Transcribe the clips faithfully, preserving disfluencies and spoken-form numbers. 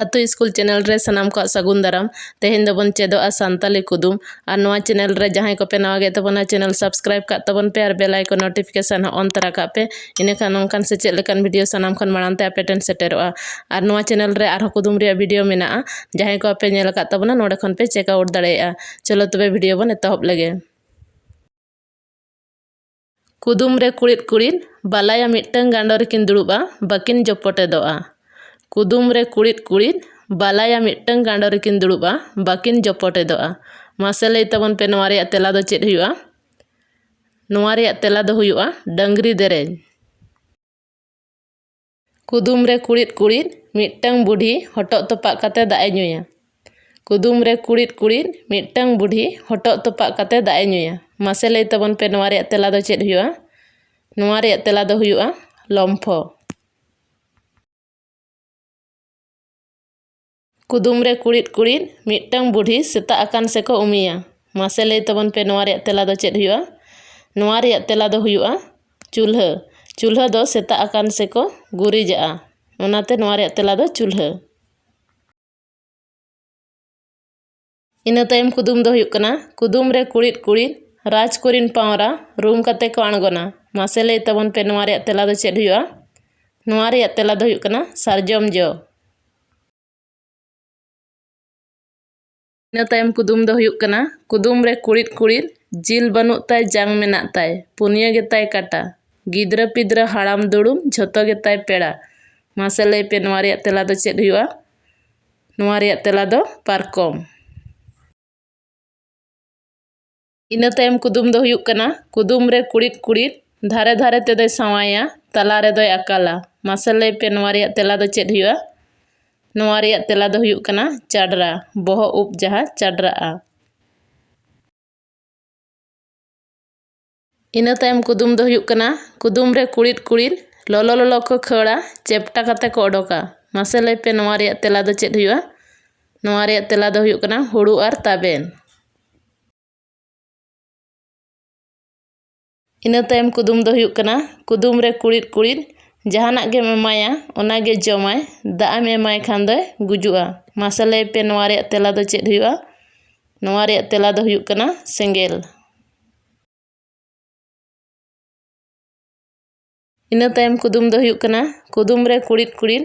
ᱟᱹᱛᱩ school channel ᱨᱮ ᱥᱟᱱᱟᱢ ᱠᱚᱣᱟᱜ ᱥᱟᱹᱜᱩᱱ ᱫᱟᱨᱟᱢ᱾ ᱛᱮᱦᱮᱧ ᱫᱚᱵᱚᱱ ᱪᱮᱫᱚᱜᱼᱟ ᱥᱟᱱᱛᱟᱞᱤ ᱠᱩᱫᱩᱢ᱾ ᱟᱨ ᱱᱚᱣᱟ ᱪᱮᱱᱮᱞ ᱨᱮ ᱡᱟᱦᱟᱸᱭ ᱠᱚᱯᱮ ᱱᱟᱣᱟ ᱜᱮ ᱛᱟᱵᱚᱱᱟ, ᱪᱮᱱᱮᱞ ᱥᱟᱵᱥᱠᱨᱟᱭᱤᱵ ᱠᱟᱜ ᱛᱟᱵᱚᱱ ᱯᱮ ᱟᱨ ᱵᱮᱞ ᱟᱭᱠᱚᱱ ᱱᱳᱴᱤᱯᱷᱤᱠᱮᱥᱚᱱ ᱦᱚᱸ ᱚᱱ ᱛᱚᱨᱟ ᱠᱟᱜ ᱯᱮ᱾ ᱤᱱᱟᱹᱠᱷᱟᱱ ᱱᱚᱝᱠᱟᱱ ᱥᱮᱪᱮᱫ ᱞᱮᱠᱟᱱ ᱵᱷᱤᱰᱤᱭᱳ ᱥᱟᱱᱟᱢ ᱠᱷᱚᱱ ᱢᱟᱲᱟᱝ ᱛᱮ ᱟᱯᱮ ᱴᱷᱮᱱ ᱥᱮᱴᱮᱨᱚᱜᱼᱟ᱾ ᱟᱨ ᱱᱚᱣᱟ ᱪᱮᱱᱮᱞ ᱨᱮ ᱟᱨᱦᱚᱸ ᱠᱩᱫᱩᱢ ᱨᱮᱭᱟᱜ ᱵᱷᱤᱰᱤᱭᱳ ᱢᱮᱱᱟᱜᱼᱟ, ᱡᱟᱦᱟᱸᱭ ᱠᱚ ᱟᱯᱮ ᱧᱮᱞ ᱟᱠᱟᱫ ᱛᱟᱵᱚᱱᱟ, ᱱᱚᱰᱮ ᱠᱷᱚᱱ ᱯᱮ ᱪᱮᱠ ᱟᱣᱩᱴ ᱫᱟᱲᱮᱭᱟᱜᱼᱟ᱾ ᱪᱚᱞᱚ ᱛᱚᱵᱮ ᱵᱷᱤᱰᱤᱭᱳ ᱵᱚᱱ ᱮᱛᱚᱦᱚᱵ ᱞᱮᱜᱮ᱾ ᱠᱩᱫᱩᱢ ᱨᱮ ᱠᱩᱲᱤᱫ ᱠᱩᱲᱤᱫ, ᱵᱟᱞᱟᱭᱟ ᱢᱤᱫᱴᱟᱹᱝ ᱜᱟᱸᱰᱚ ᱨᱮᱠᱤᱱ ᱫᱩᱲᱩᱵᱼᱟ, ᱵᱟᱹᱠᱤᱱ ᱡᱚᱯᱚᱴᱮᱫᱚᱜᱼᱟ᱾ ᱠᱩᱫᱩᱢ ᱨᱮ ᱠᱩᱲᱤᱫ ᱠᱩᱲᱤᱫ, ᱵᱟᱞᱟᱭᱟ ᱢᱤᱫᱴᱟᱹᱝ ᱜᱟᱸᱰᱚ ᱨᱮᱠᱤᱱ ᱫᱩᱲᱩᱵᱼᱟ, ᱵᱟᱹᱠᱤᱱ ᱡᱚᱯᱚᱴᱮᱫᱚᱜᱼᱟ᱾ ᱢᱟᱥᱮ ᱞᱟᱹᱭ ᱛᱟᱵᱚᱱ ᱯᱮ, ᱱᱚᱣᱟ ᱨᱮᱭᱟᱜ ᱛᱮᱞᱟ ᱫᱚ ᱪᱮᱫ ᱦᱩᱭᱩᱜᱼᱟ? ᱱᱚᱣᱟ ᱨᱮᱭᱟᱜ ᱛᱮᱞᱟ ᱫᱚ ᱦᱩᱭᱩᱜᱼᱟ ᱰᱟᱹᱝᱨᱤ ᱫᱮᱨᱮᱧ᱾ ᱠᱩᱫᱩᱢ ᱨᱮ ᱠᱩᱲᱤᱫ ᱠᱩᱲᱤᱫ, ᱢᱤᱫᱴᱟᱹᱝ ᱵᱩᱰᱷᱤ ᱦᱚᱴᱚᱜ ᱛᱚᱯᱟᱜ ᱠᱟᱛᱮ ᱫᱟᱜ ᱮ ᱧᱩᱭᱟ᱾ ᱠᱩᱫᱩᱢ ᱨᱮ ᱠᱩᱲᱤᱫ ᱠᱩᱲᱤᱫ, ᱢᱤᱫᱴᱟᱹᱝ ᱵᱩᱰᱷᱤ ᱦᱚᱴᱚᱜ ᱛᱚᱯᱟᱜ ᱠᱟᱛᱮ ᱫᱟᱜ ᱮ ᱧᱩᱭᱟ᱾ ᱢᱟᱥᱮ ᱞᱟᱹᱭ ᱛᱟᱵᱚᱱ ᱯᱮ, ᱱᱚᱣᱟ ᱨᱮᱭᱟᱜ ᱛᱮᱞᱟ ᱫᱚ ᱪᱮᱫ ᱦᱩᱭᱩᱜᱼᱟ? ᱱᱚᱣᱟ ᱨᱮᱭᱟᱜ ᱛᱮᱞᱟ ᱫᱚ ᱦᱩᱭᱩᱜᱼᱟ ᱞᱚᱢᱯᱷᱚ᱾ ᱠᱩᱫᱩᱢ ᱨᱮ ᱠᱩᱲᱤᱫ ᱠᱩᱲᱤᱫ, ᱢᱤᱫᱴᱟᱹᱝ ᱵᱩᱰᱷᱤ ᱥᱮᱛᱟᱜ ᱟᱠᱟᱱ ᱥᱮᱠᱚ ᱩᱢᱤᱭᱟ᱾ ᱢᱟᱥᱮ ᱞᱟᱹᱭ ᱛᱟᱵᱚᱱ ᱯᱮ, ᱱᱚᱣᱟ ᱨᱮᱭᱟᱜ ᱛᱮᱞᱟ ᱫᱚ ᱪᱮᱫ ᱦᱩᱭᱩᱜᱼᱟ? ᱱᱚᱣᱟ ᱨᱮᱭᱟᱜ ᱛᱮᱞᱟ ᱫᱚ ᱦᱩᱭᱩᱜᱼᱟ ᱪᱩᱞᱦᱟᱹ᱾ ᱪᱩᱞᱦᱟᱹ ᱫᱚ ᱥᱮᱛᱟᱜ ᱟᱠᱟᱱ ᱥᱮᱠᱚ ᱜᱩᱨᱤᱡᱟᱜᱼᱟ, ᱚᱱᱟᱛᱮ ᱱᱚᱣᱟ ᱨᱮᱭᱟᱜ ᱛᱮᱞᱟ ᱫᱚ ᱪᱩᱞᱦᱟᱹ᱾ ᱤᱱᱟᱹ ᱛᱟᱭᱚᱢ ᱠᱩᱫᱩᱢ ᱫᱚ ᱦᱩᱭᱩᱜ ᱠᱟᱱᱟ, ᱠᱩᱫᱩᱢ ᱨᱮ ᱠᱩᱲᱤᱫ ᱠᱩᱲᱤᱫ, ᱨᱟᱡᱽ ᱠᱚᱨᱤᱱ ᱯᱟᱣᱨᱟ ᱨᱩᱢ ᱠᱟᱛᱮ ᱠᱚ ᱟᱬᱜᱚᱱᱟ᱾ ᱢᱟᱥᱮ ᱞᱟᱹᱭ ᱛᱟᱵᱚᱱ ᱯᱮ, ᱱᱚᱣᱟ ᱨᱮᱭᱟᱜ ᱛᱮᱞᱟ ᱫᱚ ᱪᱮᱫ ᱦᱩᱭᱩᱜᱼᱟ? ᱱᱚᱣᱟ ᱨᱮᱭᱟᱜ ᱛᱮᱞᱟ ᱫᱚ ᱦᱩᱭᱩᱜ ᱠᱟᱱᱟ ᱥᱟᱨᱡᱚᱢ ᱡᱚ᱾ ᱤᱱᱟᱹ ᱛᱟᱭᱚᱢ ᱠᱩᱫᱩᱢ ᱫᱚ ᱦᱩᱭᱩᱜ ᱠᱟᱱᱟ, ᱠᱩᱫᱩᱢ ᱨᱮ ᱠᱩᱲᱤᱫ ᱠᱩᱲᱤᱫ, ᱡᱤᱞ ᱵᱟᱹᱱᱩᱜ ᱛᱟᱭ, ᱡᱟᱝ ᱢᱮᱱᱟᱜ ᱛᱟᱭ, ᱯᱩᱱᱭᱟᱹ ᱜᱮᱛᱟᱭ ᱠᱟᱴᱟ, ᱜᱤᱫᱽᱨᱟᱹ ᱯᱤᱫᱽᱨᱟᱹ ᱦᱟᱲᱟᱢ ᱫᱩᱲᱩᱢ, ᱡᱷᱚᱛᱚ ᱜᱮᱛᱟᱭ ᱯᱮᱲᱟ᱾ ᱢᱟᱥᱮ ᱞᱟᱹᱭ ᱯᱮ, ᱱᱚᱣᱟ ᱨᱮᱭᱟᱜ ᱛᱮᱞᱟ ᱫᱚ ᱪᱮᱫ ᱦᱩᱭᱩᱜᱼᱟ? ᱱᱚᱣᱟ ᱨᱮᱭᱟᱜ ᱛᱮᱞᱟ ᱫᱚ ᱯᱟᱨᱠᱚᱢ᱾ ᱤᱱᱟᱹ ᱛᱟᱭᱚᱢ ᱠᱩᱫᱩᱢ ᱫᱚ ᱦᱩᱭᱩᱜ ᱠᱟᱱᱟ, ᱠᱩᱫᱩᱢ ᱨᱮ ᱠᱩᱲᱤᱫ ᱠᱩᱲᱤᱫ, ᱫᱷᱟᱨᱮ ᱫᱷᱟᱨᱮ ᱛᱮᱫᱚᱭ ᱥᱟᱶᱟᱭᱟ, ᱛᱟᱞᱟ ᱨᱮᱫᱚᱭ ᱟᱠᱟᱞᱟ᱾ ᱢᱟᱥᱮ ᱞᱟᱹᱭ ᱯᱮ, ᱱᱚᱣᱟ ᱨᱮᱭᱟᱜ ᱛᱮᱞᱟ ᱫᱚ ᱪᱮᱫ ᱦᱩᱭᱩᱜᱼᱟ? ᱱᱚᱣᱟ ᱨᱮᱭᱟᱜ ᱛᱮᱞᱟ ᱫᱚ ᱦᱩᱭᱩᱜ ᱠᱟᱱᱟ ᱪᱟᱰᱨᱟ, ᱵᱚᱦᱚᱜ ᱩᱵ ᱡᱟᱦᱟᱸ ᱪᱟᱰᱨᱟᱜᱼᱟ᱾ ᱤᱱᱟᱹ ᱛᱟᱭᱚᱢ ᱠᱩᱫᱩᱢ ᱫᱚ ᱦᱩᱭᱩᱜ ᱠᱟᱱᱟ, ᱠᱩᱫᱩᱢ ᱨᱮ ᱠᱩᱲᱤᱫ ᱠᱩᱲᱤᱫ, ᱞᱚᱞᱚ ᱞᱚᱞᱚ ᱠᱚ ᱠᱷᱟᱹᱲᱟ, ᱪᱮᱯᱴᱟ ᱠᱟᱛᱮ ᱠᱚ ᱚᱰᱚᱠᱟ᱾ ᱢᱟᱥᱮ ᱞᱟᱹᱭ ᱯᱮ, ᱱᱚᱣᱟ ᱨᱮᱭᱟᱜ ᱛᱮᱞᱟ ᱫᱚ ᱪᱮᱫ ᱦᱩᱭᱩᱜᱼᱟ? ᱱᱚᱣᱟ ᱨᱮᱭᱟᱜ ᱛᱮᱞᱟ ᱫᱚ ᱦᱩᱭᱩᱜ ᱠᱟᱱᱟ ᱦᱩᱲᱩ ᱟᱨ ᱛᱟᱵᱮᱱ᱾ ᱤᱱᱟᱹ ᱛᱟᱭᱚᱢ ᱠᱩᱫᱩᱢ ᱫᱚ ᱦᱩᱭᱩᱜ ᱠᱟᱱᱟ, ᱠᱩᱫᱩᱢ ᱨᱮ ᱠᱩᱲᱤᱫ ᱠᱩᱲᱤᱫ, ᱡᱟᱦᱟᱱᱟᱜ ᱜᱮᱢ ᱮᱢᱟᱭᱟ, ᱚᱱᱟᱜᱮ ᱡᱚᱢᱟᱭ᱾ ᱫᱟᱜ ᱮᱢ ᱮᱢᱟᱭ ᱠᱷᱟᱱ ᱫᱚᱭ ᱜᱩᱡᱩᱜᱼᱟ᱾ ᱢᱟᱥᱮ ᱞᱟᱹᱭ ᱯᱮ, ᱱᱚᱣᱟ ᱨᱮᱭᱟᱜ ᱛᱮᱞᱟ ᱫᱚ ᱪᱮᱫ ᱦᱩᱭᱩᱜᱼᱟ? ᱱᱚᱣᱟ ᱨᱮᱭᱟᱜ ᱛᱮᱞᱟ ᱫᱚ ᱦᱩᱭᱩᱜ ᱠᱟᱱᱟ ᱥᱮᱸᱜᱮᱞ᱾ ᱤᱱᱟᱹ ᱛᱟᱭᱚᱢ ᱠᱩᱫᱩᱢ ᱫᱚ ᱦᱩᱭᱩᱜ ᱠᱟᱱᱟ, ᱠᱩᱫᱩᱢ ᱨᱮ ᱠᱩᱲᱤᱫ ᱠᱩᱲᱤᱫ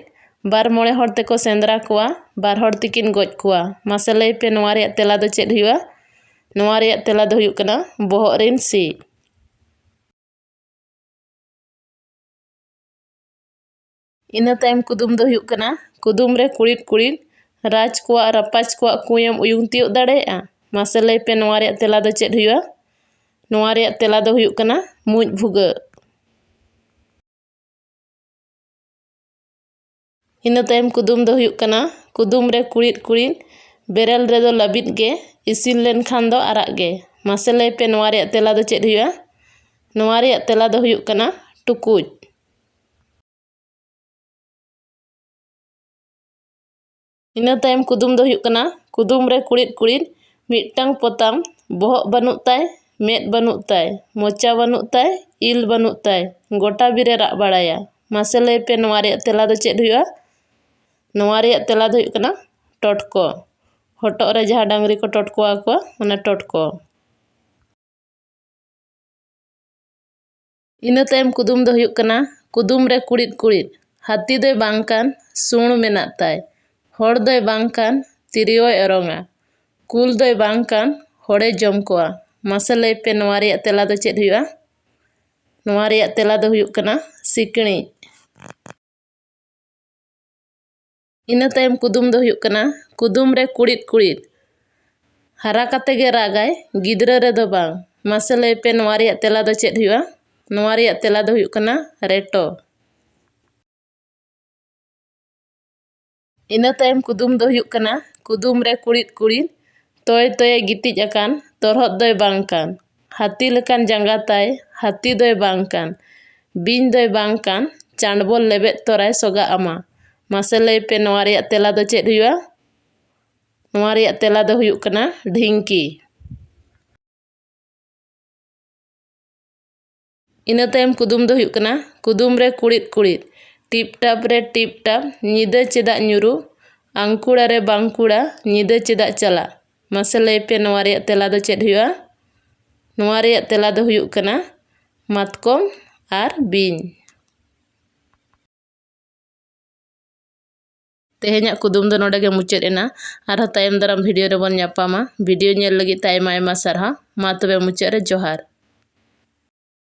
ᱵᱟᱨ ᱢᱚᱬᱮ ᱦᱚᱲ ᱛᱮᱠᱚ ᱥᱮᱸᱫᱽᱨᱟ ᱠᱚᱣᱟ, ᱵᱟᱨ ᱦᱚᱲ ᱛᱮᱠᱤᱱ ᱜᱚᱡ ᱠᱚᱣᱟ᱾ ᱢᱟᱥᱮ ᱞᱟᱹᱭ ᱯᱮ, ᱱᱚᱣᱟ ᱨᱮᱭᱟᱜ ᱛᱮᱞᱟ ᱫᱚ ᱪᱮᱫ ᱦᱩᱭᱩᱜᱼᱟ? ᱱᱚᱣᱟ ᱨᱮᱭᱟᱜ ᱛᱮᱞᱟ ᱫᱚ ᱦᱩᱭᱩᱜ ᱠᱟᱱᱟ ᱵᱚᱦᱚᱜ ᱨᱮᱱ ᱥᱤ᱾ ᱤᱱᱟᱹ ᱛᱟᱭᱚᱢ ᱠᱩᱫᱩᱢ ᱫᱚ ᱦᱩᱭᱩᱜ ᱠᱟᱱᱟ, ᱠᱩᱫᱩᱢ ᱨᱮ ᱠᱩᱲᱤᱫ ᱠᱩᱲᱤᱫ ᱨᱟᱡᱽ ᱠᱚᱣᱟᱜ ᱨᱟᱯᱟᱡᱽ ᱠᱚᱣᱟᱜ ᱠᱩᱸᱭᱮᱢ ᱩᱭᱩᱝ ᱛᱤᱭᱳᱜ ᱫᱟᱲᱮᱭᱟᱜᱼᱟ? ᱢᱟᱥᱮ ᱞᱟᱹᱭ ᱯᱮ, ᱱᱚᱣᱟ ᱨᱮᱭᱟᱜ ᱛᱮᱞᱟ ᱫᱚ ᱪᱮᱫ ᱦᱩᱭᱩᱜᱼᱟ? ᱱᱚᱣᱟ ᱨᱮᱭᱟᱜ ᱛᱮᱞᱟ ᱫᱚ ᱦᱩᱭᱩᱜ ᱠᱟᱱᱟ ᱢᱩᱸᱡ ᱵᱷᱩᱜᱟᱹᱜ᱾ ᱤᱱᱟᱹ ᱛᱟᱭᱚᱢ ᱠᱩᱫᱩᱢ ᱫᱚ ᱦᱩᱭᱩᱜ ᱠᱟᱱᱟ, ᱠᱩᱫᱩᱢ ᱨᱮ ᱠᱩᱲᱤᱫ ᱠᱩᱲᱤᱫ ᱵᱮᱨᱮᱞ ᱨᱮᱫᱚ ᱞᱟᱹᱵᱤᱫ ᱜᱮ, ᱤᱥᱤᱱ ᱞᱮᱱᱠᱷᱟᱱ ᱫᱚ ᱟᱨᱟᱜ ᱜᱮ᱾ ᱢᱟᱥᱮ ᱞᱟᱹᱭ ᱯᱮ, ᱱᱚᱣᱟ ᱨᱮᱭᱟᱜ ᱛᱮᱞᱟ ᱫᱚ ᱪᱮᱫ ᱦᱩᱭᱩᱜᱼᱟ? ᱱᱚᱣᱟ ᱨᱮᱭᱟᱜ ᱛᱮᱞᱟ ᱫᱚ ᱦᱩᱭᱩᱜ ᱠᱟᱱᱟ ᱴᱩᱠᱩᱡ᱾ ᱤᱱᱟᱹ ᱛᱟᱭᱚᱢ ᱠᱩᱫᱩᱢ ᱫᱚ ᱦᱩᱭᱩᱜ ᱠᱟᱱᱟ, ᱠᱩᱫᱩᱢ ᱨᱮ ᱠᱩᱲᱤᱫ ᱠᱩᱲᱤᱫ ᱢᱤᱫᱴᱟᱝ ᱯᱚᱛᱟᱢ, ᱵᱚᱦᱚᱜ ᱵᱟᱹᱱᱩᱜ ᱛᱟᱭ, ᱢᱮᱫ ᱵᱟᱹᱱᱩᱜ ᱛᱟᱭ, ᱢᱚᱪᱟ ᱵᱟᱹᱱᱩᱜ ᱛᱟᱭ, ᱤᱞ ᱵᱟᱹᱱᱩᱜ ᱛᱟᱭ, ᱜᱚᱴᱟ ᱵᱤᱨᱮ ᱨᱟᱜ ᱵᱟᱲᱟᱭᱟ᱾ ᱢᱟᱥᱮ ᱞᱟᱹᱭ ᱯᱮ, ᱱᱚᱣᱟ ᱨᱮᱭᱟᱜ ᱛᱮᱞᱟ ᱫᱚ ᱪᱮᱫ ᱦᱩᱭᱩᱜᱼᱟ? ᱱᱚᱣᱟ ᱨᱮᱭᱟᱜ ᱛᱮᱞᱟ ᱫᱚ ᱦᱩᱭᱩᱜ ᱠᱟᱱᱟ ᱴᱚᱴᱠᱚ᱾ ᱦᱚᱴᱚᱜ ᱨᱮ ᱡᱟᱦᱟᱸ ᱰᱟᱝᱨᱤ ᱠᱚ ᱴᱚᱴᱠᱚ ᱟᱠᱚᱣᱟ, ᱚᱱᱟ ᱴᱚᱴᱠᱚ᱾ ᱤᱱᱟᱹ ᱛᱟᱭᱚᱢ ᱠᱩᱫᱩᱢ ᱫᱚ ᱦᱩᱭᱩᱜ ᱠᱟᱱᱟ, ᱠᱩᱫᱩᱢ ᱨᱮ ᱠᱩᱲᱤᱫ ᱠᱩᱲᱤᱫ ᱦᱟᱹᱛᱤ ᱫᱚᱭ ᱵᱟᱝ ᱠᱟᱱ, ᱥᱩᱬ ᱢᱮᱱᱟᱜ ᱛᱟᱭ᱾ ᱦᱚᱲ ᱫᱚᱭ ᱵᱟᱝ ᱠᱟᱱ, ᱛᱤᱨᱭᱳᱭ ᱚᱨᱚᱝᱟ᱾ ᱠᱩᱞ ᱫᱚᱭ ᱵᱟᱝ ᱠᱟᱱ, ᱦᱚᱲᱮ ᱡᱚᱢ ᱠᱚᱣᱟ᱾ ᱢᱟᱥᱮ ᱞᱟᱹᱭ ᱯᱮ, ᱱᱚᱣᱟ ᱨᱮᱭᱟᱜ ᱛᱮᱞᱟ ᱫᱚ ᱪᱮᱫ ᱦᱩᱭᱩᱜᱼᱟ? ᱱᱚᱣᱟ ᱨᱮᱭᱟᱜ ᱛᱮᱞᱟ ᱫᱚ ᱦᱩᱭᱩᱜ ᱠᱟᱱᱟ ᱥᱤᱠᱬᱤᱡ᱾ ᱤᱱᱟᱹ ᱛᱟᱭᱚᱢ ᱠᱩᱫᱩᱢ ᱫᱚ ᱦᱩᱭᱩᱜ ᱠᱟᱱᱟ, ᱠᱩᱫᱩᱢ ᱨᱮ ᱠᱩᱲᱤᱫ ᱠᱩᱲᱤᱫ ᱦᱟᱨᱟ ᱠᱟᱛᱮ ᱜᱮ ᱨᱟᱜᱟᱭ, ᱜᱤᱫᱽᱨᱟᱹ ᱨᱮᱫᱚ ᱵᱟᱝ᱾ ᱢᱟᱥᱮ ᱞᱟᱹᱭ ᱯᱮ, ᱱᱚᱣᱟ ᱨᱮᱭᱟᱜ ᱛᱮᱞᱟ ᱫᱚ ᱪᱮᱫ ᱦᱩᱭᱩᱜᱼᱟ? ᱱᱚᱣᱟ ᱨᱮᱭᱟᱜ ᱛᱮᱞᱟ ᱫᱚ ᱦᱩᱭᱩᱜ ᱠᱟᱱᱟ ᱨᱮᱴᱚ᱾ ᱤᱱᱟᱹ ᱛᱟᱭᱚᱢ ᱠᱩᱫᱩᱢ ᱫᱚ ᱦᱩᱭᱩᱜ ᱠᱟᱱᱟ, ᱠᱩᱫᱩᱢ ᱨᱮ ᱠᱩᱲᱤᱫ ᱠᱩᱲᱤᱫ ᱛᱚᱭ ᱛᱚᱭᱮ ᱜᱤᱛᱤᱡ ᱟᱠᱟᱱ, ᱛᱚᱨᱦᱚᱫ ᱫᱚᱭ ᱵᱟᱝ ᱠᱟᱱ, ᱦᱟᱹᱛᱤ ᱞᱮᱠᱟᱱ ᱡᱟᱸᱜᱟ ᱛᱟᱭ, ᱦᱟᱹᱛᱤ ᱫᱚᱭ ᱵᱟᱝ ᱠᱟᱱ, ᱵᱤᱧ ᱫᱚᱭ ᱵᱟᱝ ᱠᱟᱱ, ᱪᱟᱸᱰᱵᱚᱞ ᱞᱮᱵᱮᱫ ᱛᱚᱨᱟᱭ ᱥᱚᱜᱟᱜ ᱟᱢᱟ᱾ ᱢᱟᱥᱮ ᱞᱟᱹᱭ ᱯᱮ, ᱱᱚᱣᱟ ᱨᱮᱭᱟᱜ ᱛᱮᱞᱟ ᱫᱚ ᱪᱮᱫ ᱦᱩᱭᱩᱜᱼᱟ? ᱱᱚᱣᱟ ᱨᱮᱭᱟᱜ ᱛᱮᱞᱟ ᱫᱚ ᱦᱩᱭᱩᱜ ᱠᱟᱱᱟ ᱰᱷᱤᱝᱠᱤ᱾ ᱤᱱᱟᱹ ᱛᱟᱭᱚᱢ ᱠᱩᱫᱩᱢ ᱫᱚ ᱦᱩᱭᱩᱜ ᱠᱟᱱᱟ, ᱠᱩᱫᱩᱢ ᱨᱮ ᱠᱩᱲᱤᱫ ᱠᱩᱲᱤᱫ, ᱴᱤᱯ ᱴᱟᱯ ᱨᱮ ᱴᱤᱯ ᱴᱟᱯ, ᱧᱤᱫᱟᱹ ᱪᱮᱫᱟᱜ ᱧᱩᱨᱩ, ᱟᱝᱠᱩᱲᱟ ᱨᱮ ᱵᱟᱝᱠᱩᱲᱟ, ᱧᱤᱫᱟᱹ ᱪᱮᱫᱟᱜ ᱪᱟᱞᱟᱜ? ᱢᱟᱥᱮ ᱞᱟᱹᱭ ᱯᱮ, ᱱᱚᱣᱟ ᱨᱮᱭᱟᱜ ᱛᱮᱞᱟ ᱫᱚ ᱪᱮᱫ ᱦᱩᱭᱩᱜᱼᱟ? ᱱᱚᱣᱟ ᱨᱮᱭᱟᱜ ᱛᱮᱞᱟ ᱫᱚ ᱦᱩᱭᱩᱜ ᱠᱟᱱᱟ ᱢᱟᱛᱠᱚᱢ ᱟᱨ ᱵᱤᱧ᱾ ᱛᱮᱦᱮᱧᱟᱜ ᱠᱩᱫᱩᱢ ᱫᱚ ᱱᱚᱰᱮ ᱜᱮ ᱢᱩᱪᱟᱹᱫ ᱮᱱᱟ᱾ ᱟᱨᱦᱚᱸ ᱛᱟᱭᱚᱢ ᱫᱟᱨᱟᱢ ᱵᱷᱤᱰᱤᱭᱳ ᱨᱮᱵᱚᱱ ᱧᱟᱯᱟᱢᱟ᱾ ᱵᱷᱤᱰᱤᱭᱳ ᱧᱮᱞ ᱞᱟᱹᱜᱤᱫ ᱛᱮ ᱟᱭᱢᱟ ᱟᱭᱢᱟ ᱥᱟᱨᱦᱟᱣ᱾ ᱢᱟ ᱛᱚᱵᱮ ᱢᱩᱪᱟᱹᱫ ᱨᱮ ᱡᱚᱦᱟᱨ᱾